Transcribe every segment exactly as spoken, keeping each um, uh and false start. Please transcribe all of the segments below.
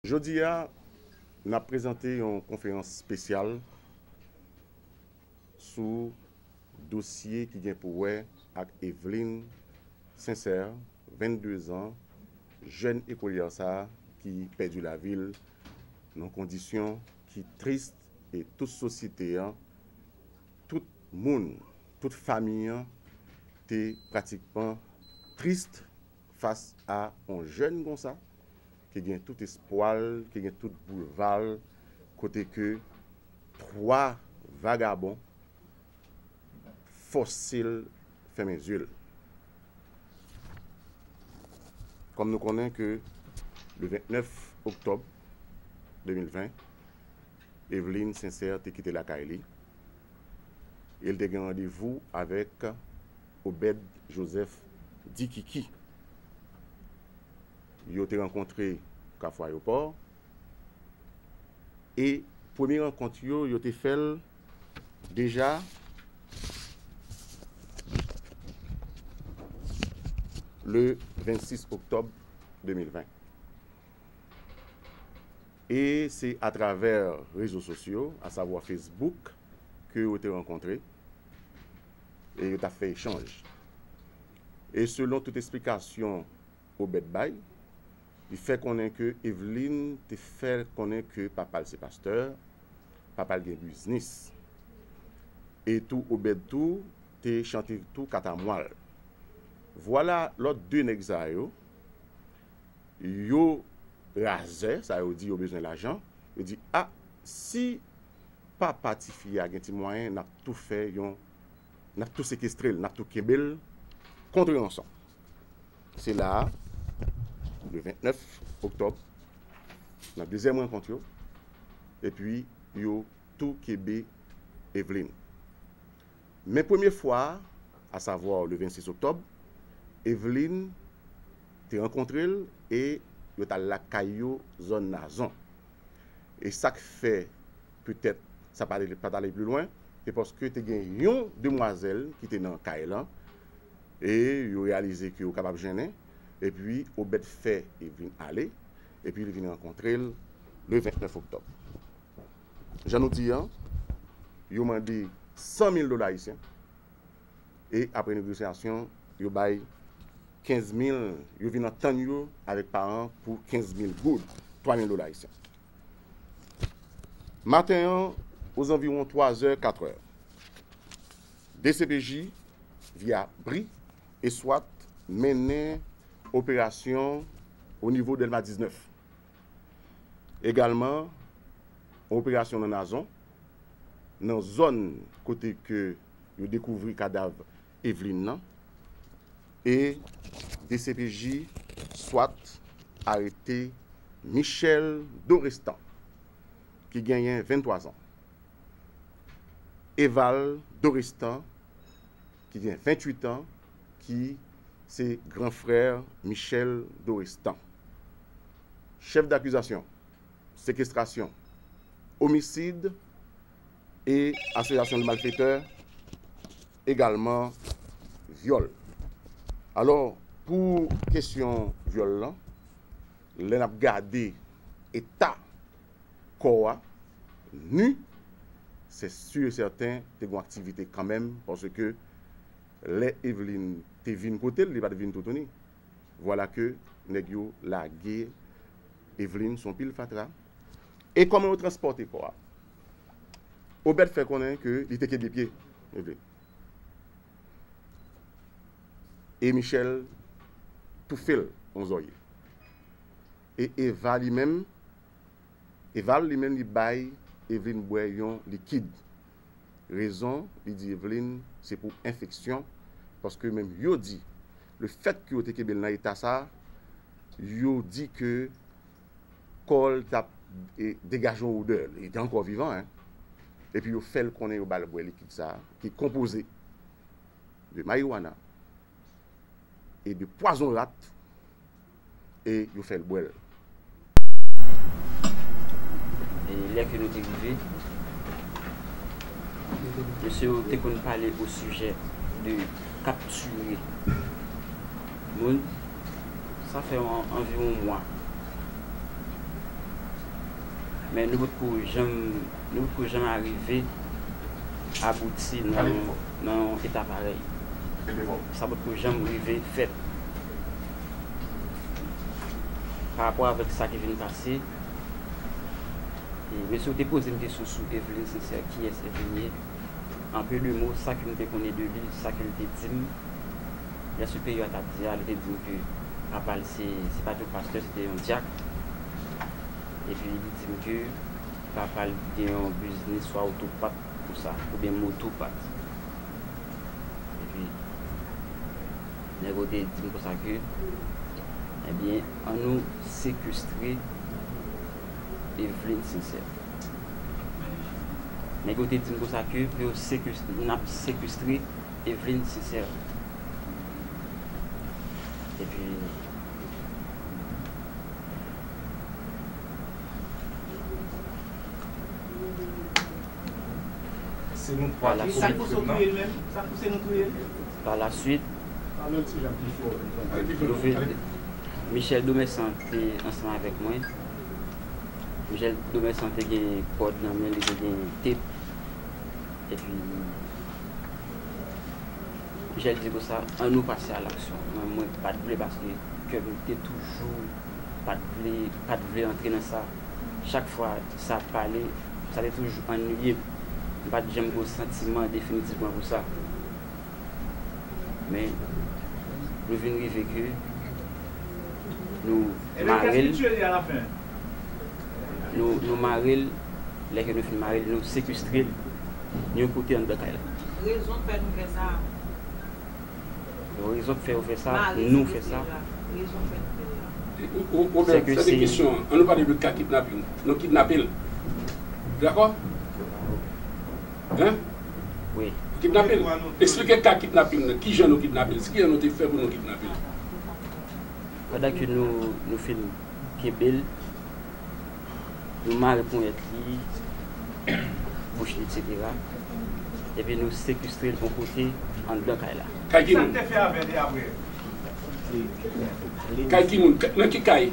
Jodi a, n ap prezante yon konferans espesyal sou dosye ki gen pou wè ak Eveline Sincère, venndezan, jèn ekolyè sa a ki pèdi lavi l nan kondisyon ki tris, e tout sosyete an, tout moun, tout fanmi an te pratikman tris fas a yon jèn konsa ki gen tout espwa l, ki gen tout boulva l, kote ke twa vagabon fòse l fèmen zye l. Kòm nou konnen ke le vennèf oktòb de mil ven, Eveline Sincère te kite lakay li e l te gen randevou avèk Obed Joseph Dikiki. Yo te rankontre Kafou Ayewopò e premye rankont yo, yo te fè l deja le vennsis oktòb de mil ven. E se atravè rezo sosyo, asavwa Facebook, ke yo te rankontre e yo t ap fè echanj. E selon tout esplikasyon Obed bay, li fè konnen ke Eveline te fè konnen ke papa l se pastè, papa l gen biznis. E tou Obed tou te chante tou katamwa l. Vwala lòt de nèg sa yo, yo razè, sa yo di yo bezwen lajan, yo di, a, si papa tifi a gen ti mwayen, n ap tou fè yon, n ap tou sekestre l, n ap tou kenbe l kont ranson. Se la a, le vennèf oktòb, nan dezyèm rankont yo, epi yo tou kenbe Eveline. Men premye fwa a, asavwa le vennsis oktòb, Eveline te rankontre l e yo t al lakay yo zòn Nazon. E sa k fè petèt sa pa t ale, pa t ale pli lwen, se paske te gen yon demwazèl ki te nan kay lan e yo reyalize ke yo kapab jennen, epi Obed fè Eveline ale, epi li vin rankontre l le vennèf oktòb. Jan nou di an, yo mande san mil dola ayisyen. E apre negosyasyon, yo bay kenz mil, yo vin antann yo avèk paran pou kenz mil goud, twa mil dola ayisyen. Maten an, ozanviwon twa zè, kat è, D C P J, via bri e swat, mennen operasyon o nivo Dèlma diznèf. Egalman, yon operasyon nan Nazon, nan zòn kote ke yo dekouvri kadav Eveline nan, e D C P J swat arete Michel Dorestan, ki genyen venntwa zan. Eval Dorestan, ki gen venntuit an, ki se gran frè Michel Dorestan. Chèf dakizasyon, sekestrasyon, omisid e asosyasyon de malfetè, egalman vyòl. Alò, pou kesyon vyòl lan, lè n ap gade eta kò a, ni, se si e sèten te gen aktivite kanmenm, paske lè Eveline te vin kote l, li pa t vin toutouni. Vwala ke nèg yo lage Eveline sou yon pil fatra. E kòman yo transpòte kò a? Obed fè konnen ke li te kenbe pye Eveline. E Michel toufe l yon zòrye. E Eva li menm, Eval li menm li bay Eveline bwè yon likid. Rezon, li di Eveline, se pou enfeksyon, paske menm yo di, lefètke yo te kenbe l nan eta sa, yo di ke kò l t ap, e, degaje yon odè, li te ankò vivan, en. Epi yo fè l konnen yo ba l bwè likid sa, ki konpoze de mariwana e de pwazon rat, e yo fè l bwè l. E lè ke nou te rive, mesye yo te konn pale o sijè de kaptire moun. Sa fè an, anviwon mwa. Men nou potko janm, nou potko janm arive abouti nan, nan yon eta parèy. Sa potko janm rive fèt. Pa rapò avèk sa ki vin pase, e, mesye yo te poze m kesyon sou Eveline Sincère, kiyès Eveline ye? An peu de mots, sa ke m te konnen de li, sa ke l te di m, lè siperyè a t ap di a, li te di m ke papa l se, se pa t yon pastè, se te yon dyak. Epi li di m ke papa l gen yon biznis swa otopat konsa, oubyen motopat. Epi, nèg yo te di m konsa ke, ebyen, ann nou sekestre Eveline Sincère. Nèg yo te di m konsa ke pou yo sekestre, n ap sekestre Eveline Sincère. Epi, Se nou twa ki Sa pouse w touye l menm? Sa pouse nou touye l? Pa la swit, nou vin, Michel Domersan te ansanm avèk mwen. Michel Domersan te gen kòd nan men li, te gen tep. Epi, Michel di konsa, ann nou pase a laksyon. Mwen, mwen pa t vle paske kè m te toujou pa t vle, pa t vle antre nan sa. Chak fwa sa ap pale, sa te toujou annuiye m. M pa t janm gen yon santiman definitivman pou sa. Men, nou vin rive ke nou mare l. Nou, nou mare l, lè ke nou fin mare l, nou sekestre l nan yon kote anndan kay la. Rezon k fè nou fè sa. Rezon k fè yo fè sa, nou fè sa. Rezon k fè nou fè sa. Ou, ou, ou, Sèke se kesyon an. Ann nou pale de ka kidnaping. Nou kidnape l. Dakò? Hein? Wi. Kidnape l. Eksplike ka kidnaping nan. Kijan nou kidnape l? Kijan nou te fè pou nou kidnape l? Pandan ke nou, nou fin kenbe l, nou mare ponyèt li, bouch li, etsetera. Epi nou sekestre l yon kote anndan kay la. Kay ki moun? Kay ki moun? Nan ki kay?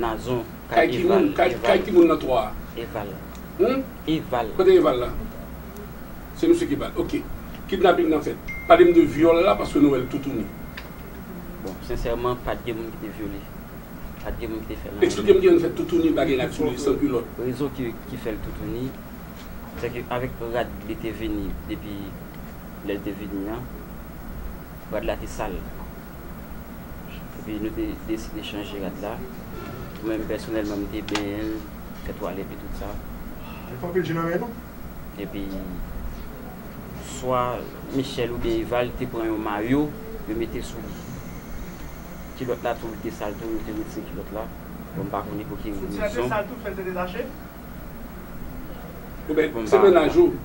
Nazon, kay Eval. Kay ki moun nan twa a? Eval. Hmm? Eval. Kote Eval la? Se misye ki bat. Ok. Kidnaping nan fèt. Pale m de vyòl la paske nou wè l toutouni. Bon, sensèman, pa t gen moun ki te vyole. Pa t gen moun ki te fè l anyen. Eksplike m kijan l fèt toutouni, pa gen rad sou li, san kilòt. Rezon ki, ki fè l toutouni, se ke avèk rad li te vini depi lè l te vini an, rad la te sal. Epi nou te deside chanje rad la. Mwen menm pèsonèlman, m te benyen l, fè twalèt li, tout sa. Li fè anpil je nan men nou. Epi, swa Michel oubyen Eval te pran yon mayo, yo mete sou li. Kilòt la tou, li te sal tou, yo te retire kilòt la. Bon, m pa konnen pou ki rezon. Soutyen an te sal tou, fè l te detache? Ou bèt, se mennaj ou.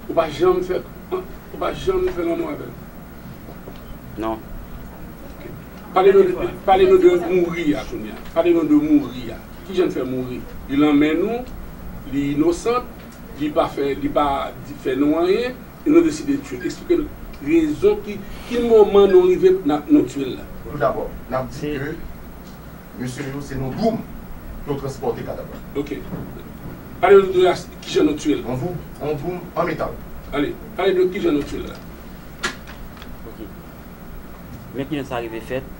Ou pa janm fè, ou pa janm fè lanmou avè l? Non. Pale nou, pale nou de mouri a kounye a. Pale nou de mouri a. Kijan l fè mouri? Li nan men nou, li inosan, li pa fè, li pa di, fè nou anyen, e nou deside tiye l. Eksplike n rezon ki, ki moman nou rive n ap, nou tiye l la. Toudabò, n ap di ke mesye yo se nan boum yo transpòte kadav la. Ok. Pale nou de kijan nou tiye l. Yon boum, yon boum an metal. Ale, pale de kijan nou tiye l la. Ok. Men kijan sa rive fèt,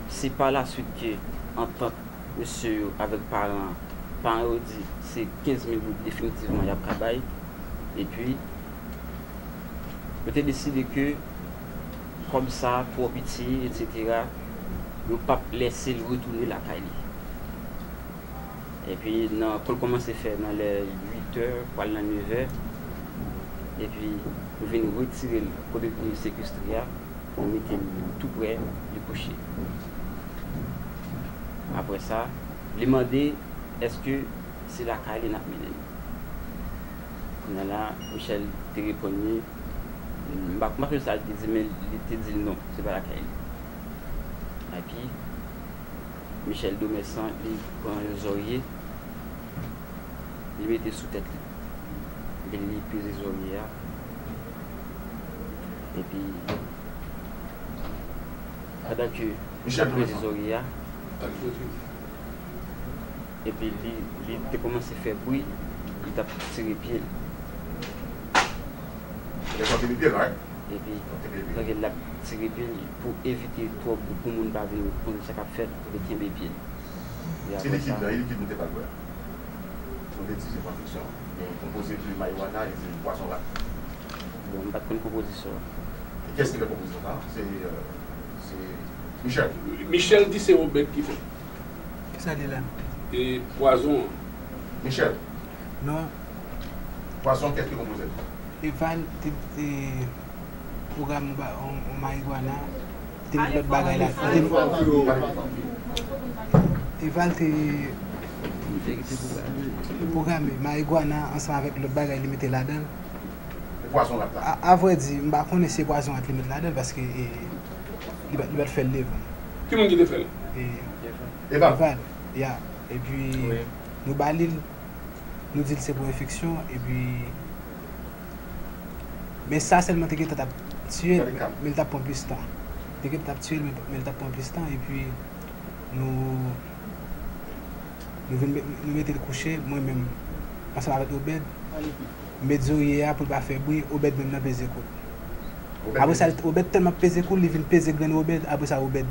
se pa la swit ke antant mesye yo avèk paran an, paran yo di se kenz mil goud definitivman y ap ka bay. Epi, yo te deside ke kòb sa twò piti, etsetera, yo p ap lèse l retounen lakay li. Epi, nan, pou l kòmanse fè nan lè uit è, pral nan nèf è. Epi, nou vin retire l kote nou te sekestre a, nou mete l tou prè, li kouche. Apre sa, li mande èske se lakay li n ap mennen l. Kounye a la, Michel te reponn li, m pa, m pa sonje sa l te di, men li te di l non, se pa lakay li. Epi, Michel Domersan, li pran yon zòrye, li mete sou tèt li. Epi li peze zòrye a. Epi, pandan ke li peze zòrye a, Epi li, li te kòmanse fè bri, li t ap tire pye l. Lè sa te pye la, wi. Epi, Te pye. Tanke l ap tire pye l pou evite twòp bri pou moun pa vin konn sa k ap fèt, li kenbe pye l. E Se apre likid sa, nan, e likid nou te pral bwè. Nou te di se pran fiksyon. Men konpoze de marijuana e de pwazon rat. Bon, m pa t konn konpozisyon an. E kiyès ki fè konpozisyon sa? Se, euh, se Michel. Michel di se Obed ki fè. Kisa li la? E pwazon an. Michel, Non, pwazon, kiyès ki konpoze l? Eval te, te pwograme yon ba- yon, yon marijuana, te met lòt bagay la. Te, Eval te pwograme marijuana ansanm avèk lòt bagay li mete ladan l. E pwazon rat la. A, a vrè di, m pa konnen si se pwazon rat li met ladan l paske e, li pa, li pa t fè l devan. Ki moun ki te fè l? E, Eval. Eval, ya. Epi, nou ba li l, nou di l se pou enfeksyon, epi, men sa sèlman te gentan t ap tiye l, men, men l t ap pran plis tan. Te gentan t ap tiye l, men, men l t ap pran plis tan, epi nou, nou vin met, nou mete l kouche, mwen menm, ansanm avèk Obed, m met zorye a pou l pa fè bri, Obed menm nan peze kou l. Apre sa, Obed tèlman ap peze kou l, li vin peze grenn Obed, apre sa, Obed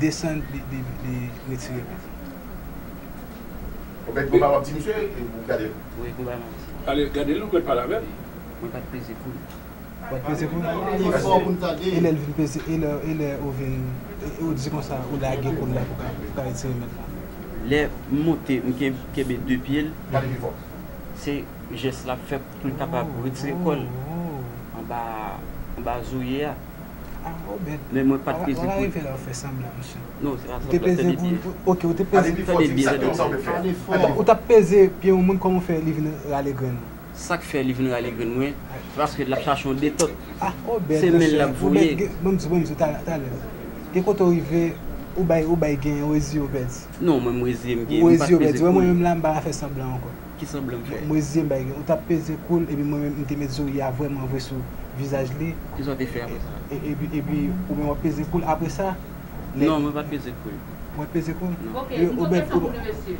desann, li, li, li retire men. Obed, konba w ap di misye, e ou gade l. Wi, konba m ap di. Ale, gade l, ou pral pale avè l. Mwen pa t peze kou l. Ou pa t peze kou l? Li fò pou n tande. E lè l vin peze, e lè, e lè ou vin, e, e ou di konsa, ou lage kou l la pou ka, pou ka retire men l la. Lè m monte, m ken- kenbe de pye l, Gade pi fò. se jès l ap fè pou l kapab retire kò l anba, anba zorye a. Ah, Obed. Men mwen pa t peze Ou pa kou l. Rive la, ou fè sanblan, mesye. Non, se pa Ou te sanblan, peze tande kou l, byen. ok, ou te Gade peze. pi fò, Tande di byen, exactement sa w tande te byen. fè. Ou t ap peze pye yon moun, kòman w fè li vin rale grenn ou? Sa k fè li vin rale grenn mwen, se paske l ap chache yon detant. Ah, Obed, Se men l l ap voye. Obed, ban m di, ban m di, talè, talè. Gen kote w rive, ou bay, ou bay gen, ou reziye, Obed. Non, mwen m reziye m gen, Ou m pa reziye, t Obed. peze Wè, kou mwen l. Menm la, m pa ka fè sanblan ankò. Ki sanblan m fè? M reziye m bay gen. Ou t ap peze kou l, epi mwen menm, m te met zorye a vrèman vre sou vizaj li. Kisa w te fè apre sa? E, epi, epi, ou menm w ap peze kou l. Apre sa, lè Non, mwen pa t peze kou l. Ou pa t peze kou l? Non. Ok, Yo, nou Obed, kesyon pou Obed. nou, mesye.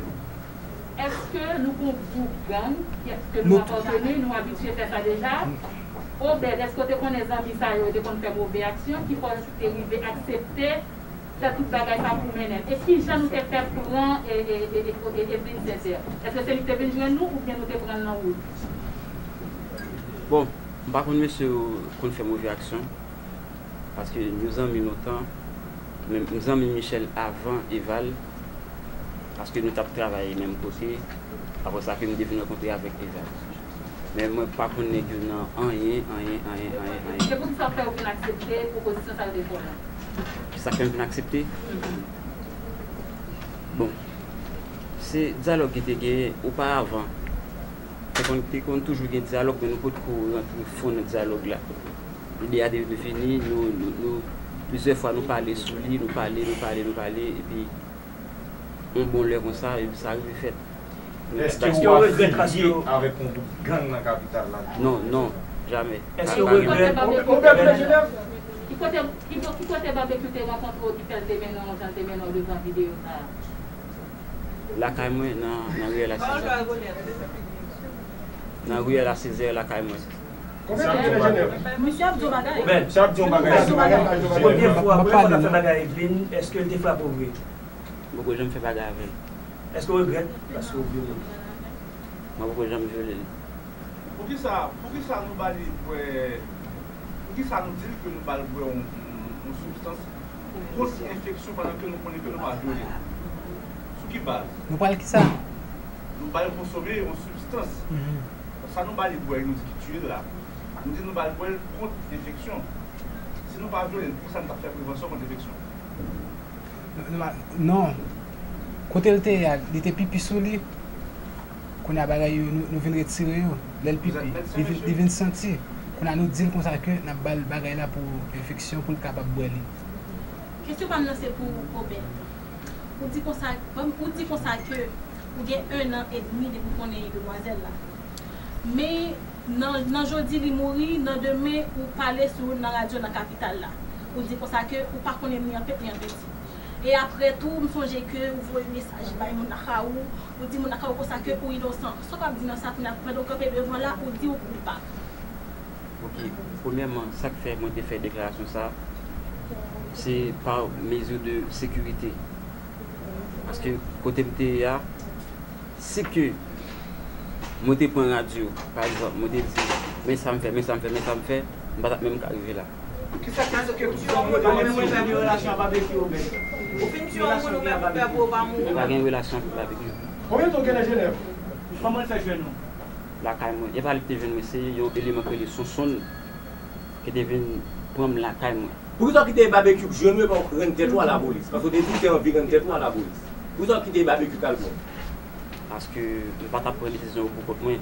Èske nou gon gwoup gang, èske nou Nou- apateni, nou abitye fè sa deja? Obed, èske w te konnen zanmi sa yo te konn fè move aksyon ki fè w te rive aksepte fè tout bagay sa pou mennen l? E ki jan nou te fè pran e, e, e, e, e, Edwin Sincère? Èske se li ki te vin jwenn nou oubyen nou te pran l nan wout? Bon, m pa konn mesye yo konn fè move aksyon. Paske nou zanmi lontan. Men m zanmi Michel avan Eval. Paske nou t ap travay menm kote. Apre sa ke m te vin rankontre avèk Eval. Men mwen pa konn nèg yo nan anyen, anyen, anyen, anyen, anyen. Se poukisa w fè w vin aksepte pwopozisyon sa yo te fè w lan? Kisa k fè m vin aksepte? Bon, se dyalòg ki te genyen oparavan. Te konn, te konn toujou gen dyalòg, men nou potko rantre fon nan dyalòg la. Lide a te vini, nou, nou, nou, plizyè fwa nou pale sou li, nou pale, nou pale, nou pale, epi yon bon lè konsa, epi sa rive fèt. Èske ou afilye avèk yon gwoup gang nan kapital la? Non, non, jamè. Èske Pa- ou pa- regrèt? Ki kote, ki, ki kote Babekyou te rankontre w ki fè l te mennen w jan l te mennen w devan videyo sa a? Lakay mwen nan, nan riyèl a Sezè. Nan riyèl a Sezè lakay mwen. Misye ap di yon bagay. Misye ap di yon bagay. Premye fwa, premye fwa w t ap fè bagay Edwin, èske l te frape w vre? M poko janm fè bagay avè l. Èske w regrèt paske w vyole l? Mwen poko janm vyole l. Poukisa, poukisa nou ba li bwè, poukisa nou di l ke nou ba l bwè yon, yon, yon sibstans kont enfeksyon pandan ke nou konnen ke nou pa vyole l? Sou ki baz? Nou pral kisa? Nou ba l konsome yon sibstans. Sa nou ba li bwè, nou di ki tiye l la. Nou di nou ba l bwè l kont enfeksyon. Si nou pa vyole l, poukisa nou t ap fè prevansyon kont enfeksyon? Non, non, non. Kote l te ye a, li te pipi sou li. Kounye a bagay yo, nou, nou vin retire yo. Lè l pipi, li vin, li vin santi. Kounye a nou di l konsa ke n ap ba l bagay la pou enfeksyon, pou l kapab bwè li. Kesyon pa m nan se pou Obed. Ou di konsa, ou di konsa ke ou gen ennan edmi depi w konnen demwazèl la. Men nan, nan jodi li mouri, nan demen ou pale sou nan radyo nan kapital la. Ou di konsa ke ou pa konnen ni an pet ni an peti. E apre tou, m sonje ke ou voye mesaj bay moun lakay ou, ou di moun lakay ou konsa ke ou inosan. Sa w ap di nan sa kounye a, pandan w kanpe devan la, ou di ou koupab. Ok, premyèman, sa k fè mwen te fè deklarasyon sa a, se pa mezi de sekirite. Paske kote m te ye a, si ke mwen te pran radyo, pa egzanp, mwen te di, men sa m fè, men sa m fè, men sa m fè, m pa t ap menm ka rive la. Kisa ki fè ke tout sa mwen pa menm mwen pa gen relasyon ak Babekyou, Obed? Ou fin tiye yon moun ou menm ou pè pou ou pa mouri? M pa gen relasyon avèk Babekyou. Konbyen tan w gen nan Jenèv? Kòman l fè jwenn ou? Lakay mwen. E pa li ki te jwenn mwen, se yon eleman ki rele Sonsonn ki te vin pran m lakay mwen. Poukisa w kite Babekyou jwenn ou epi w rann tèt ou a lapolis? Paske w te di w te anvi rann tèt ou a lapolis. Poukisa w kite Babekyou k al pran w? Paske m pa t ap pran desizyon yo pou kont mwen.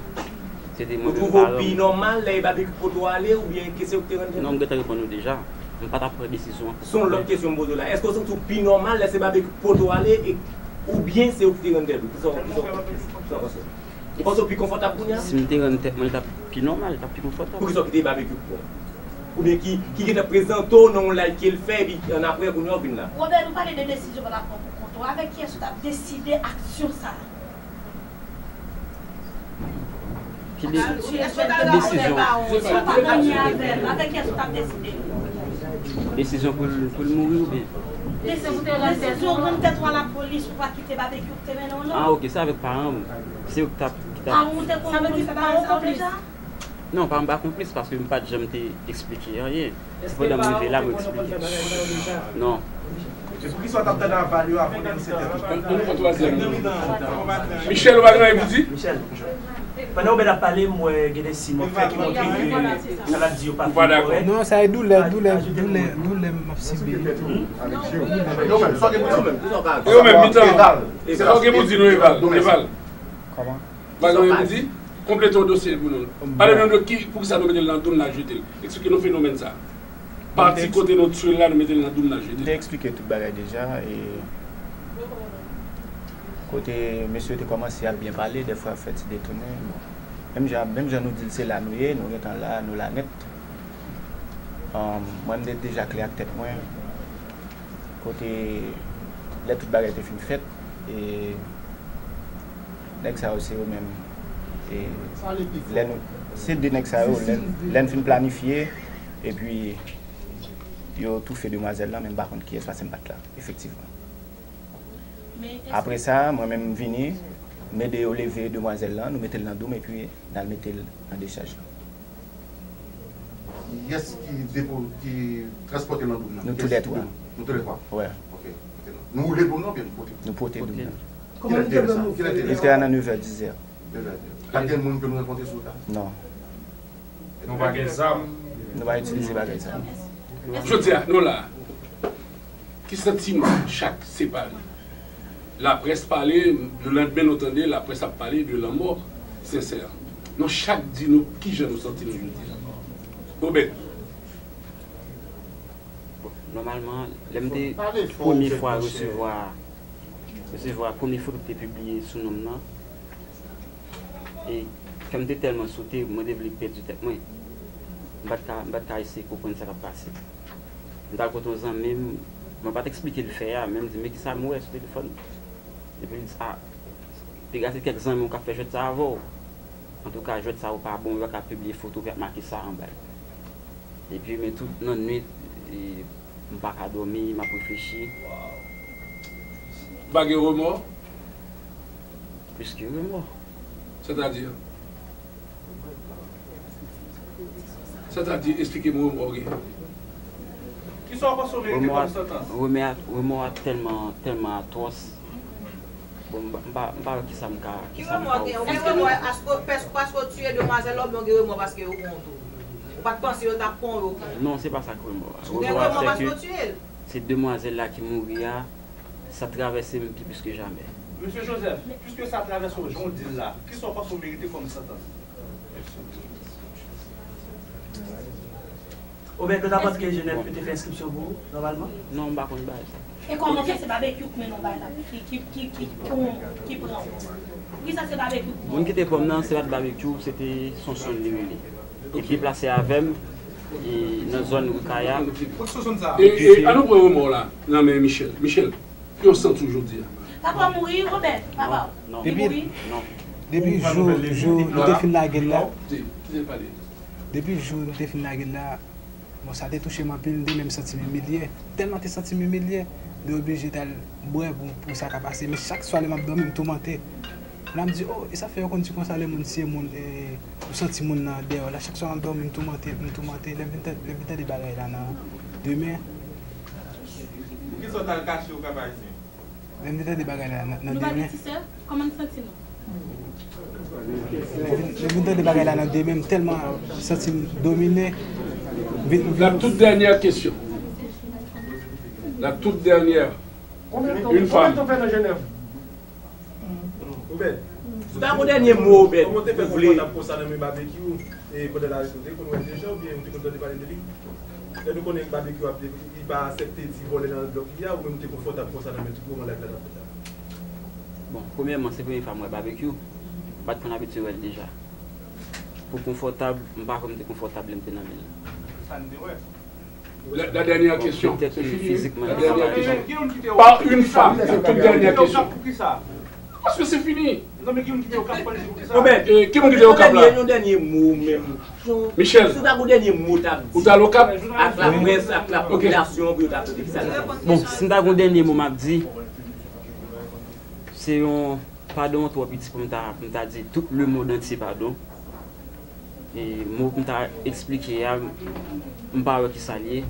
Se te mwen menm paran m. Ou twouve w pi nòmal lè e Babekyou k pote w ale oubyen ke se ou ki te rann tèt ou? Non, m gentan reponn ou deja. M pa t ap pran desizyon an pou kont mwen. Se yon lòt kesyon m poze w la. Èske w santi w pi nòmal lè se Babekyou k pote w ale e oubyen se ou ki te rann tèt ou? Kisa w kisa w kisa w panse? Ou panse w pi konfòtab kounye a? Si m te rann tèt mwen, li t ap pi nòmal, li t ap pi konfòtab. Poukisa w kite Babekyou k pran w? Oubyen ki ki gentan prezante w nan yon live ke l fè epi annapre kounye a w vin la? Robert, nou pale de desizyon w t ap pran pou kont ou. Avèk kiyès ou t ap deside aksyon sa a? Ki de, ki desizyon? Si w pa ganye avè l, avèk kiyès ou t ap deside? Desizyon pou l pou l mouri oubyen? Desizyon pou w rann tèt ou a lapolis, ou pa kite Babekyou ki te mennen w non. Ah ok, se avèk paran m. Se yo ki t ap ki t ap. Paran w te konplis fè bagay sa yo deja? Non, paran m pa konplis paske m pa t janm te eksplike anyen. Se pandan m rive la mwen eksplike. Non. Se poukisa w t ap tande aval yo avan w denonse tèt ou? Michel, ou pa gen anyen pou di? Michel, pandan Obed ap pale, m wè gen de siy m ap fè ki montre ke sa l ap di yo pa fin kòrèk. Non, sa e doulè, doulè, doulè, doulè m ap sibi. E yo menm, mitan an. Sa w gen pou di nou, Eval? Eval. Kòman? Bagay yo di, konplete yon dosye pou nou. Pale nou de ki, poukisa nou mete l nan dou m n al jete l. Eksplike nou fenomèn sa. Pati kote nou tchwe l la, nou mete l nan dou m n al jete l. M te eksplike tout bagay deja. E kote mesye yo te kòmanse ap byen pale, dèfwa ap fè ti detounen. Bon. Menm jan, menm jan nou di l se la nou ye, nou gentan la, nou la nèt. Mwen m te deja klè ak tèt mwen. Kote lè tout bagay te fin fèt, e nèg sa yo se yo menm. E lè nou, se de nèg sa yo, lè, lè n fin planifye, epi yo toufe demwazèl lan, men m pa konn kiyès paske m pa t la, efektivman. Apre sa, mwen menm m vini, m ede yo leve demwazèl lan, nou mete l nan dou m, epi n al mete l nan dechaj lan. Kiyès ki depo, ki transpòte l nan dou m nan? Nou toulètwa. Nou toulètwa? Wi. Ok. Nou woule dou m nan oubyen nou pote l? Nou pote dou m nan. Kilè l te rive sa? Kilè l te rive sa? Li te a nan nevè, dizè. Nevè, dizè. Pa t gen moun ke nou rankontre sou wout la? Non. Nou pa gen zam? Nou pa itilize bagay sa. Jodi a, nou la. Ki santiman chak separe? Laprès pale, lelandmen nou tande laprès ap pale de lanmò Sensè. Nou chak di nou kijan nou santi nou jodi a. Obed. Bon, nòmalman, lè m te premye fwa resevwa resevwa premye foto ki te pibliye sou non m nan, e kè m te tèlman sote, mwen te vle pèdi tèt mwen. M pa t ka, m pa t ka eseye konprann sa k ap pase. M t al kote yon zanmi m, mwen pa t eksplike l fè a, men m di, men kisa m wè sou telefòn? Epi l di, a, piga se kèk zanmi w k ap fè jwèt sa avè w. Antouka, jwèt sa yo pa bon, yo pa ka pibliye foto ki ap make sa anba l. Epi, men tout nan nwit, e, m pa ka dòmi, m ap reflechi. Ou pa gen remò? Plis ke remò. Sètadi? Sètadi, esplike m remò w gen. Kisa w panse w merite kòm santans? Remò a, remò a tèlman, tèlman atwòs. Bon, m pa, m pa, m pa wè kisa m ka, kisa m ka ofri. Èske nou, paske, paske w tiye demwazèl la oubyen w gen remò paske yo pran w tou? Ou pa t panse yo t ap pran w, yo pran w? Non, se pa sa k remò a. Ou gen remò paske w tiye l? Se demwazèl la ki mouri a, sa travèse m pi plis ke jamè. Mesye Joseph, piske sa travèse w jan w di l la, kisa w panse w merite kòm santans? Obed, ou ta panse ke Jenèf yo te fè enskripsyon pou ou, nòmalman? Non, m pa konn bagay sa. E kòman fè se Babekyou k mennen w bay la, ki, ki, ki, ki, ki pran w? Poukisa se Babekyou k pran w? Moun ki te pran m nan, se pa t Babekyou, se te Sonsonn li rele. Li deplase avè m, e, nan zòn Rikaya. E, e, ann nou pran remò w la nan men Michel. Michel, Ki w santi w jodi a? Papa w mouri, Obed, papa w. Li Depi, mouri. Depi jou, jou nou te fin lage l la, depi jou nou te fin lage l la, bon, sa te touche m anpil, m te menm santi m imilye. Tèlman te santi m imilye, m te oblije t al bwè pou, pou sa ka pase. Men chak swa lè m ap dòmi, m toumante. La m di, oh, e sa fè yo konn di konsa lè moun tiye moun, e, ou santi moun nan dèyè w la. Chak swa m ap dòmi, m toumante, m toumante. Lè m vin tande, lè m vin tande bagay la nan demen. Poukisa w t al kache Okap Ayisyen? Lè m vin tande bagay la nan, nan demen. Kòman n santi nou? Lè m vin tande bagay la nan demen, m tèlman santi m domine. M vin, m vin. La toute dernière question. La toute dernière. Une femme. Obed, si w ta gon dènye mo, Obed, ou vle. Kòman w te fè konfòtab konsa nan men Babekyou pandan l arete w? Ou te konn wè l deja oubyen ou te konn tande pale de li? Lè nou konnen Babekyou ap, li pa aksepte ti vòlè nan blòk li a, ou menm ou te konfòtab konsa nan men tout moman live la t ap fèt la? Bon, premyèman, se premye fwa m wè Babekyou. M pa t konn abitye wè l deja. Pou konfòtab, m pa kwè m te konfòtab lè m te nan men l. La, la dernière question. Petèt C'est ke fini. Fizikman, La li dernière travay. Question. Par une femme. La toute dernière question. Parce que c'est fini. Obed, E ki moun ki te Okap la? Yon dènye mo menm. Michel. Si w ta gon dènye mo w t ap Ou di t al Okap? Ak laprès, ak lapopilasyon pou yo ta tande ki sa l t ap di. Bon, si m ta gon dènye mo m ap di, se yon padon twò piti pou m ta, pou m ta di tout lemonn antye padon. E mo pou m ta eksplike a, m pa wè kisa l ye.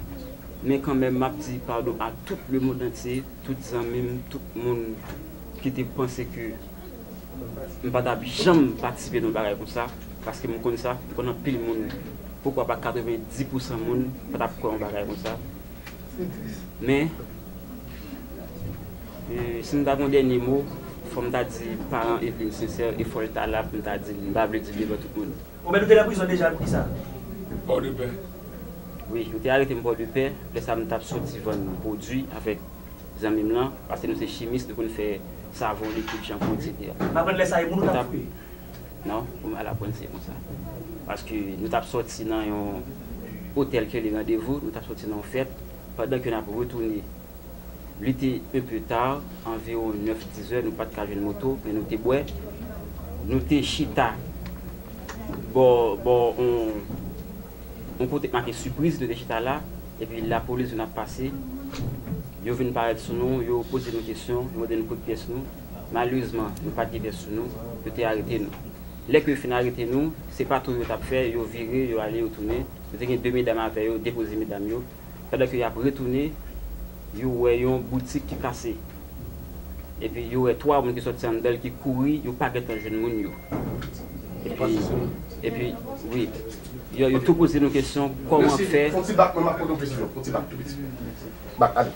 Men kanmenm, m ap di padon a tout lemonn antye, tout zanmi m, tout moun ki te panse ke m pa t ap janm patisipe nan yon bagay konsa, paske m konn sa, m konn anpil moun, poukwa pa katrevendis pousan moun pa t ap kwè yon bagay konsa. Men, e, si m ta gon dènye mo, fò m ta di paran Eveline sensè, e fò l ta la pou m ta di l, m pa vle di l devan tout moun. Obed, ou te nan prizon deja, poukisa? Pòdepè. Wi, yo te arete m Pòdepè, lè sa a m t ap soti vann pwodui avèk zanmi m lan, paske nou se chimis, nou konn fè savon, likid, chanpou, etsetera. M aprann lè sa a e moun ou t ap fouye? Non, pou m al aprann se konsa. Paske nou t ap soti nan yon otèl ke li randevou, nou t ap soti nan yon fèt, pandan ke n ap retounen, li te un peu tard, anviwon nèf, dis zè, nou pa t ka jwenn moto, men nou te bwè. Nou te chita bò, bò, on, on kote k make sipriz, nou te chita la, epi lapolis vin ap pase. Yo vin parèt sou nou, yo poze nou kesyon, yo mande nou kote pyès nou. Malerezman, nou pa t gen pyès sou nou, yo te arete nou. Lè ke yo fin arete nou, se pa tou yo t ap fè, yo vire, yo ale, yo tounen. Nou te gen de medam avè yo, depoze medam yo. Pandan ke y ap retounen, yo wè yon boutik ki kase. Epi yo wè twa moun ki sòti anndan l ki kouri, yo pa gentan jwenn moun yo. Epi, epi, wi, yo, yo tou poze nou kesyon, kòman fè. Fon ti bak, mwen m ap poze yon kesyon. Fon ti bak tou piti. Bak, ale.